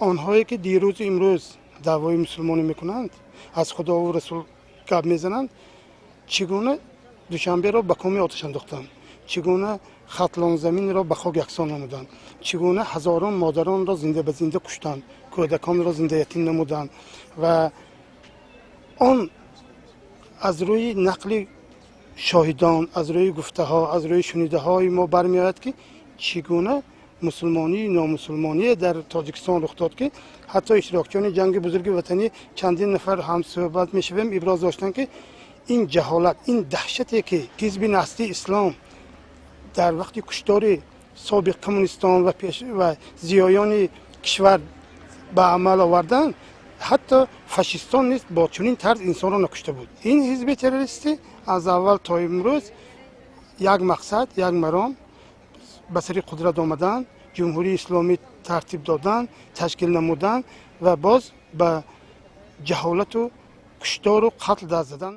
Онҳое ки дирӯзу имрӯз даъвои мусулмонӣ мекунанд, аз Худову Расул гап мезананд, чӣ гуна Душанберо ба коми оташ андохтанд, чӣ гуна Хатлонзаминро ба хок яксон намуданд, чӣ гуна ҳазорон модаронро зинда ба зинда куштанд, кӯдаконро зинда ятим намуданд. Ва он аз рӯи нақли шоҳидон, аз рӯи гуфтаҳо, аз рӯи шунидаҳои мо бармеояд, ки чӣ гуна мусулмонию номусулмоние дар Тоҷикистон рух дод, ки ҳатто иштирокчиёни Ҷанги Бузурги Ватанӣ, чандин нафар ҳамсӯҳбат мешавем, иброз доштанд, ки ин ҷаҳолат, ин даҳшате ки ҳизби наҳзати ислом дар вақти куштори собиқ коммунистон ва ва зиёёни кишвар ба амал оварданд, ҳатто фашистон низ бо чунин тарз инсонро накушта буд. Ин ҳизби террористӣ аз аввал то имрӯз як мақсад, як маром: ба сари қудрат омадан, Ҷумҳурии Исломӣ тартиб додан, ташкил намудан ва боз ба ҷаҳолату куштору қатл даст задан.